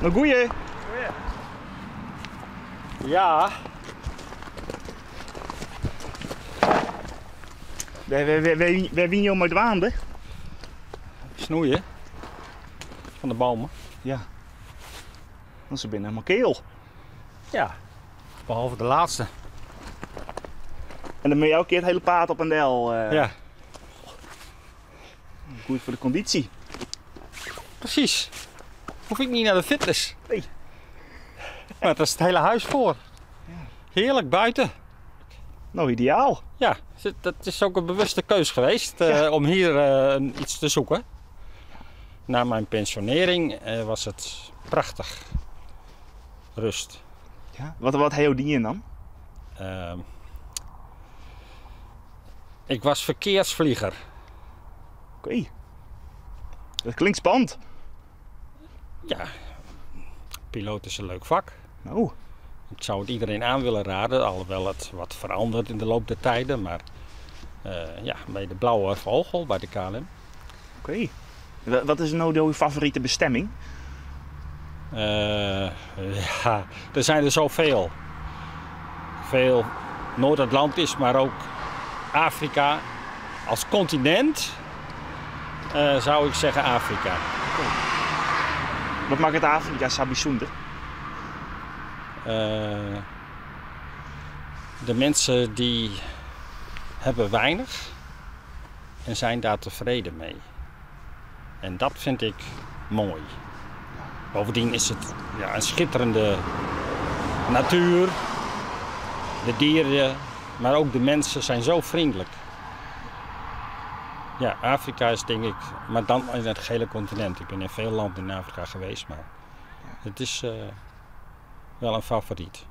No goeie. Ja. Wêr wiene jo mei dwaande? Snoeien. Fan de bomen. Ja. Want se binne helemaal keal. Ja, behalve de laatste. En dan moet je elke keer het hele paad op en del. Ja. Goed voor de conditie. Precies. Hoef ik niet naar de fitness. Nee. Maar dat is het hele huis voor. Ja. Heerlijk buiten. Nou, ideaal. Ja, dat is ook een bewuste keus geweest om hier iets te zoeken. Na mijn pensionering was het prachtig. Rust. Ja. Wat heb je die in dan? Ik was verkeersvlieger. Oké. Dat klinkt spannend. Ja, piloot is een leuk vak. Nou. Ik zou het iedereen aan willen raden, alhoewel het wat verandert in de loop der tijden. Maar bij de Blauwe Vogel, bij de KLM. Oké. Wat is nou jouw favoriete bestemming? Ja, er zijn er zoveel. Veel Noord-Atlantisch, maar ook Afrika. Als continent zou ik zeggen Afrika. Oké. Wat maakt het Afrika zo bijzonder? De mensen die hebben weinig en zijn daar tevreden mee. En dat vind ik mooi. Bovendien is het een schitterende natuur. De dieren, maar ook de mensen zijn zo vriendelijk. Ja, Afrika is denk ik, maar dan in het gele continent. Ik ben in veel landen in Afrika geweest, maar het is wel een favoriet.